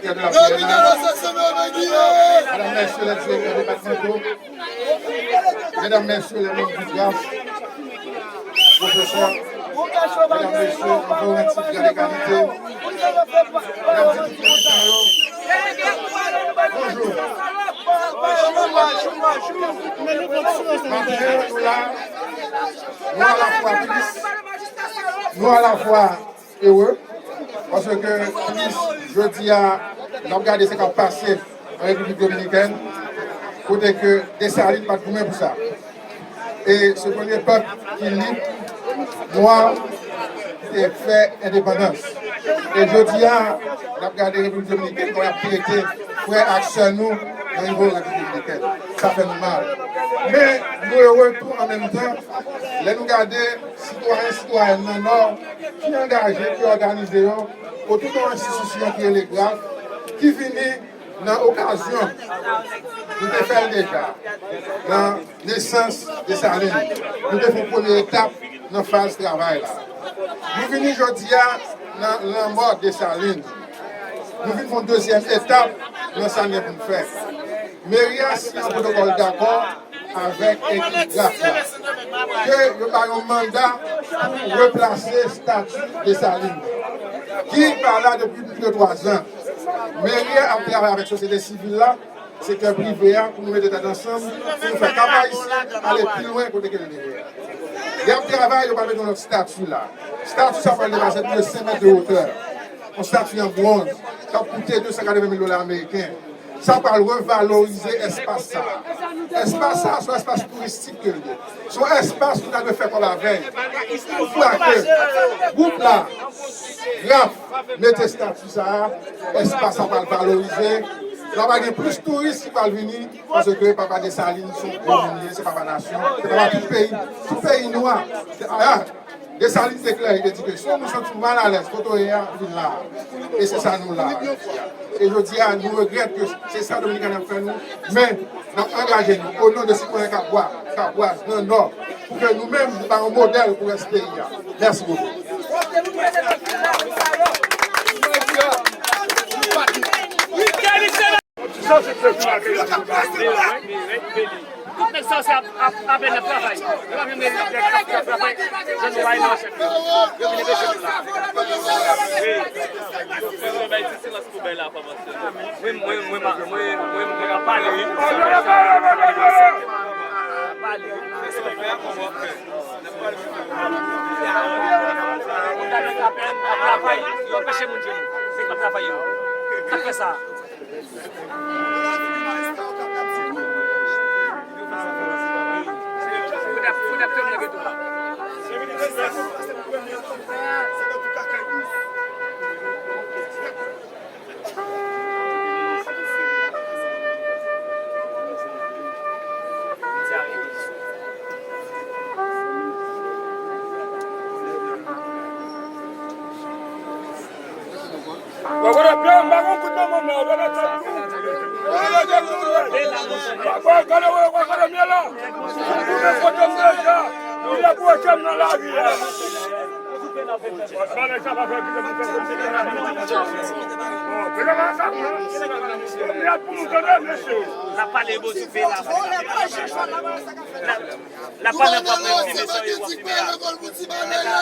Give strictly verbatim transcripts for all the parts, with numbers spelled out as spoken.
Mesdames, Messieurs les directeurs départementaux, Mesdames, Messieurs les membres du CRAF, professeurs, Mesdames, Messieurs, envòy yon ti gran egalite. N ap di tout militan yo, bonjou. Maten, nou la, nou alafwa tris, nou alafwa ere, paske tris, jodi a, n ap gade sa k ap pase an Repiblik Dominikèn, kote ke Desalin pa t goumen pou sa. E se premye pèp ki lib, nwa, ki te fè endepandans. E jodi a, n ap gade Repiblik Dominikèn, kòman y ap trete frè ak sè nou nan nivo Repiblik Dominikèn. Sa fè nou mal. Men, nou ere tou an menm tan, lè nou gade sitwayen, sitwayèn nan Nò, ki angaje, ki òganize yo, otou de yon enstitisyon ki rele CRAF, ki vini nan okazyon, nou te fè l deja, nan nesans Desalin. Nou te fè yon premye etap nan faz travay la. Nou vini jodi a nan lanmò Desalin. Nou vin fè yon dezyèm etap nan sa n gen pou n fè. Meri a siyen yon pwotokòl dakò avèk ekip CRAF la, ke yo ba yon manda pou replase estati Desalin, ki pa la depi plis de twa zan. Meri a ap travay avèk sosyete sivil la, sektè prive a, pou nou mete tèt ansanm, pou nou fè Kap Ayisyen ale pi lwen kote ke l te ye. Y ap travay, yo pral mete yon lòt estati la. Estati sa pral depase plis de senk mèt de wotè. Yon estati an bwonz, k ap koute de san katreven mil dola ameriken. Sa pral revalorize espas sa a. Espas sa a se yon espas touristik ke l ye. Se yon espas nou ta dwe fè kòb avè l. Yon fwa ke gwoup la, CRAF, mete estati sa a, espas sa pral valorize. Sa va gen plis touris ki pral vini, paske Papa Desalin se yon gwo moun li ye, se papa nasyon, se papa tout peyi, tout peyi nwa. Se, a, Desalin te klè, li te di ke si yon moun santi w malalèz kote w ye a, vin la a. E se sa nou la a jodi a. E jodi a, nou regrèt ke se sa Dominikani ap fè nou, men n ap angaje nou, o non de sitwayen Kabwa, Kabwaz nan Nò, pou ke nou menm, nou ba yon modèl pou rès peyi a. Mèsi bokou. Tout nèg sa se ap, ap, ap, ap travay. Yo pa vin ap, ap, ap travay. Jan nou bay nan chèf. Yo vin anpeche nou la. Wi. Yo bay ti silans pou bay la kòmanse. Mwen, mwen, mwen, mwen, mwen, mwen ap pale, wi. Ap pale. Moun ta nèg apèn ap travay, yo anpeche moun jwenn. Se k ap travay yo. Sa k fè sa? Wè kote pye m pa gon kout nan men m la, wè nan tèt nou. Wè nan tèt nou, wè. Wè, wè, gade, wè, wè, gade mye la. Ou men kote m deja. Li la pou wè kè m nan lari a. Wè, bagay sa pa fè kite m fè. Bon, men la sa, m ap pou nou tande, mesye. N ap pale bò sou pye la. N ap, n ap pale anpil, ti mesye yo ap filme la.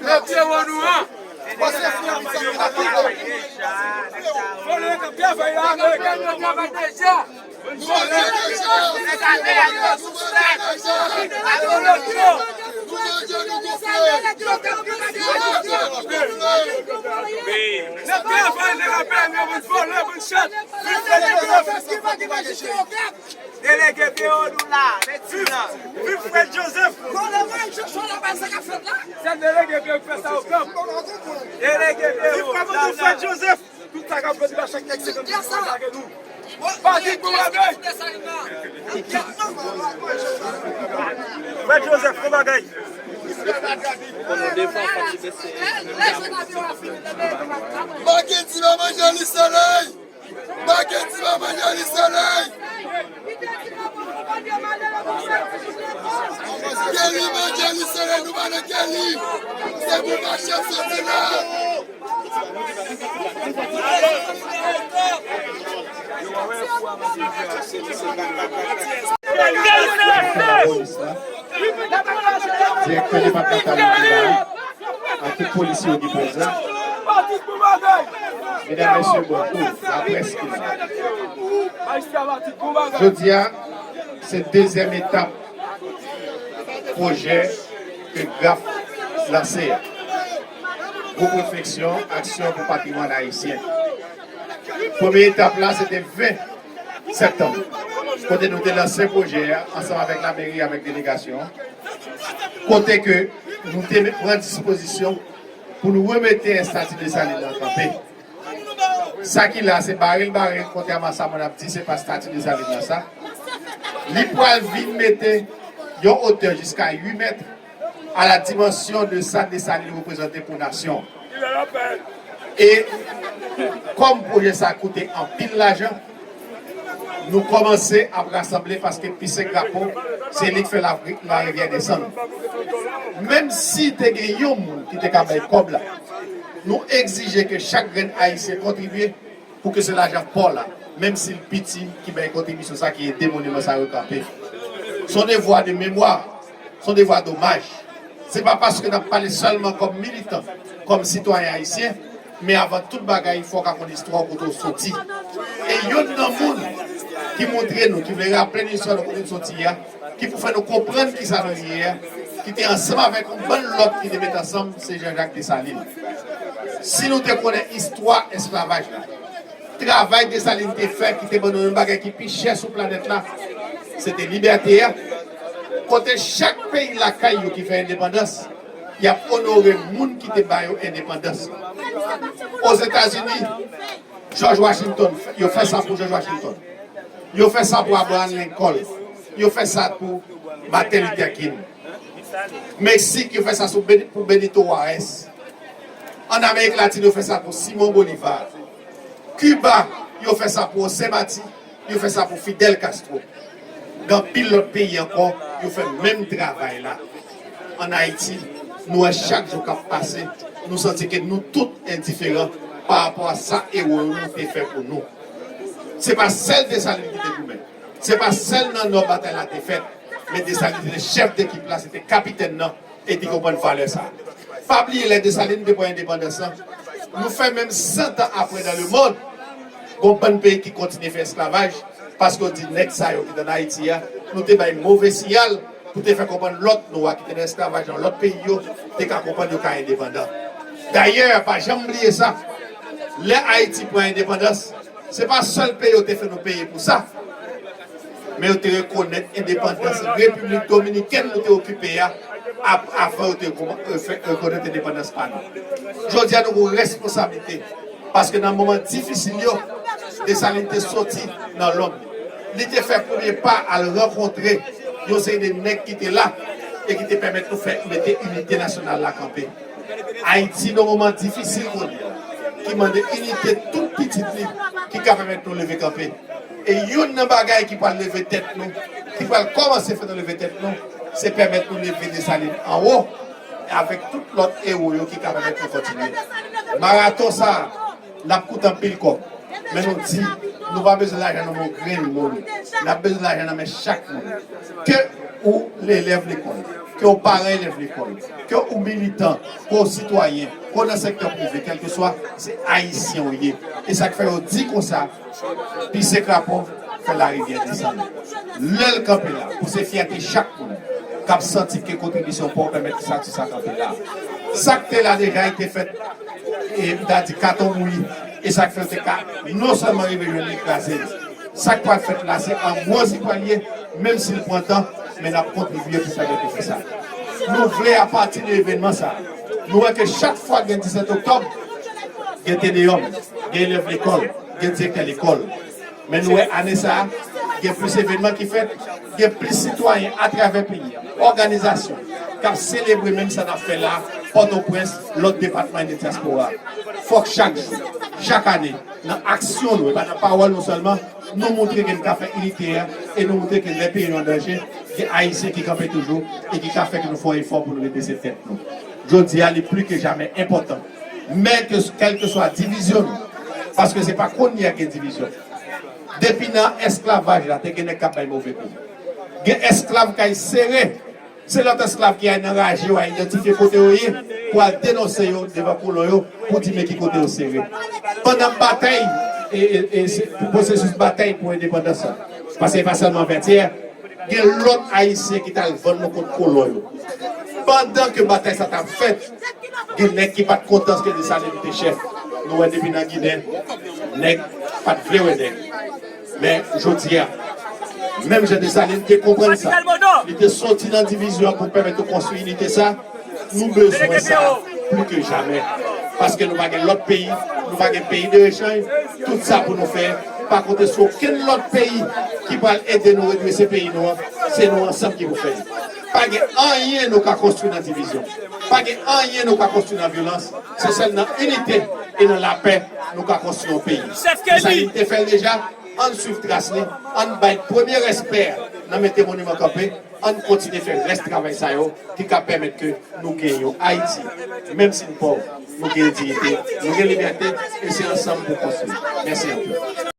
Mete yo nou an. Vòlè k ap travay la, Ameriken yo travay deja. N ap travay nan lapè, nou vin vòlè, vin chat. Delege P O nou la, mèt sila. Viv Fred Joseph. Se delege P O k fè sa Okap. Delege P O. Viv Fred Joseph. Tout sa k ap vin pa chak nèg se konn pou lage nou. Pa di pou lage. Fred Joseph, bon bagay. Make ti pa manje li solèy. Make ti pa manje li solèy. Kelly, Marc-Henry, sere nou pa nan Kelly. Se pou pa chèf soti la. Lapolis la, direktè depatmantal yo ki la, ak tout polisye yo ki prezan. Medam, mesye, bon, tou, laprès ki la. Jodi a, se dezyèm etap pwojè ke GRAF lanse a. Gwoup Refleksyon, Aksyon pou Patrimwàn Ayisyen. Premye etap la, se te ven septanm, kote nou te lanse pwojè a ansanm avèk lameri, avèk delegasyon an, kote ke nou te pran dispozisyon pou nou remete estati Desalin nan kanpe. Sa ki la, se bare l bare, kontrèman sa moun ap di, se pa estati Desalin nan sa. Li pral vin mete yon otè jiska uit mèt a la dimansyon de sa Desalin reprezante pou nasyon. E kòm pwojè sa koute anpil lajan, nou kòmanse ap rasanble paske Pise Krapo, se li k fè la, larivyè desann. Menm si te gen yon moun ki te ka bay kòb la, nou egzije ke chak grenn Ayisyen kontribye pou ke se lajan pò la, menm si l piti, ki bay kontribisyon sa ki ede moniman sa yo kanpe. Se yon devwa de memwa, se yon devwa domaj. Se pa paske n ap pale sèlman kòm militan, kòm sitwayen ayisyen, men avan tout bagay, fò w ka konn istwa w kote w soti. E youn nan moun ki montre nou, ki vle raple nou istwa nou kote n soti a, ki pou fè nou konprann kisa nou ye a, ki te ansanm avèk yon bann lòt ki te met ansanm, se Jean-Jacques Dessalines. Si nou te konnen istwa esklavaj la, travay Desalin te fè ki te ban nou yon bagay ki pi chè sou planèt la, se te libète a. Kote chak peyi lakay yo ki fè endepandans, y ap onore moun ki te ba yo endepandans. Ozetazini, George Washington, yo fè sa pou George Washington. Yo fè sa pou Abraham Lincoln. Yo fè sa pou Martin Luther King. Meksik, yo fè sa sou Beni-, pou Benito Juárez. Ann Amerik Latin, yo fè sa pou Simon Bolivar. Kiba, yo fè sa pou José Martí. Yo fè sa pou Fidel Castro. Gen anpil lòt peyi ankò, yo fè menm travay la. Ann Ayiti, nou wè chak jou k ap pase, nou santi ke nou tout endiferan pa rapò a sa ewo nou te fè pou nou. Se pa sèl Desalin ki te goumen. Se pa sèl nan Nò batay la te fèt, men Desalin se te chèf dekip la, se te kapitèn nan, e te konprann valè sa. Pa bliye lè Desalin te pran endepandans lan, nou fè menm san tan apre nan lemonn, gon bann peyi ki kontinye fè esklavaj, paske yo di nèg sa yo ki t ann Ayiti a, nou te bay move siyal, pou te fè konprann lòt nwa ki te nan esklavaj nan lòt peyi yo, te ka konprann yo ka endepandan. Dayè, pa janm bliye sa, lè Ayiti pran endepandans, se pa sèl peyi yo te fè nou peye pou sa, men yo te rekonèt endepandans Repiblik Dominikèn nou te okipe a, ap-, avan yo te rekonèt endepandans pa nou. Jodi a, nou gen yon responsablite. Paske nan moman difisil yo, Desalin te soti nan lonm. Li te fè premye pa al rankontre yon seri de nèg ki te la e ki te pèmèt nou fè mete inite nasyonal la kanpe. Ayiti nan moman difisil kounye a, ki mande inite tout pitit li ki ka pèmèt nou leve kanpe. E youn nan bagay ki pral leve tèt nou, ki pral kòmanse fè nou leve tèt nou, se pèmèt nou leve Desalin anwo, avèk tout lòt ewo yo ki ka pèmèt nou kontinye. Maraton sa a, n ap koute anpil kòb, men nou di, nou pa bezwen lajan nan men yon grenn moun. N ap bezwen lajan nan men chak moun. Ke ou elèv lekòl, ke ou paran elèv lekòl, ke ou militan, ke ou sitwayen, ke ou nan sektè prive, kèlkeswa, se Ayisyen ou ye. E sa k fè yo di konsa, Pise Krapo fè larivyè desann. Lè l kanpe la, pou se fyète chak moun k ap santi ke kontribisyon pa w pèmèt estati sa kanpe la. Sa k te la deja, li te fèt, e m ta di katon bouyi, e sa k fè yo te ka non sèlman rive jwenn li, kraze l. Sa k pral fèt la, se an gwo zi pral ye, menm si l pran tan, men n ap kontribye pou pèmèt yo fè sa. Nou vle, apati de evènman sa a, nou wè ke chak fwa gen disèt oktòb, gen Te Deyòm, gen elèv lekòl, gen direktè lekòl. Men nou wè ane sa a, gen plis evènman ki fèt, gen plis sitwayen atravè peyi a, òganizasyon, k ap selebre menm sa n ap fè la, Pòtoprens, lòt depatman e de dyaspora. Fòk chak jou, chak ane, Nan aksyon nou, e pa nan pawòl nou sèlman, nou montre ke nou ka fè inite a, e nou montre ke lè peyi nou an danje, gen Ayisyen ki kanpe toujou e ki ka fè ke nou fè yon efò pou nou redrese tèt nou. Jodi a, li pli ke jamè enpòtan. Men ke, kèlkeswa divizyon nou, paske se pa kounye a gen divizyon. Depi nan esklavaj la, te gen nèg k ap bay move kou. Gen esklav kay sere, se lòt esklav ki al nan raje yo, al idantifye kote yo ye, pou al denonse yo devan kolon yo, pou di men ki kote yo sere. Pandan batay, e, e, e, se, pou pwosesis batay pou endepandans la, paske e pa sèlman Vètyè, gen lòt Ayisyen ki t al vann nou kont kolon yo. Pandan ke batay sa t ap fèt, gen nèg ki pa t kontan ke Desalin te chèf. Nou wè depi nan Ginen, nèg pa t vle wè nèg. Men jodi a, menm jan Desalin te konprann sa, li te soti nan divizyon pou pèmèt nou konstwi inite sa, nou bezwen sa pli ke jamè. Paske nou pa gen lòt peyi, nou pa gen peyi de rechanj, tout sa pou nou fè, pa konte sou okenn lòt peyi ki pral ede nou redrese peyi nou an, se nou ansanm ki pou fè li. Pa gen anyen nou ka konstwi nan divizyon. Pa gen anyen nou ka konstwi nan vyolans. Se sèl nan inite e nan lapè nou ka konstwi yon peyi. Desalin te fè l deja, ann swiv tras li, ann bay premye respè nan mete moniman kanpe, ann kontinye fè rès travay sa yo ki ka pèmèt ke nou gen yon Ayiti, menm si n pòv, nou gen diyite, nou gen libète, e se ansanm pou konstwi. Mèsi anpil.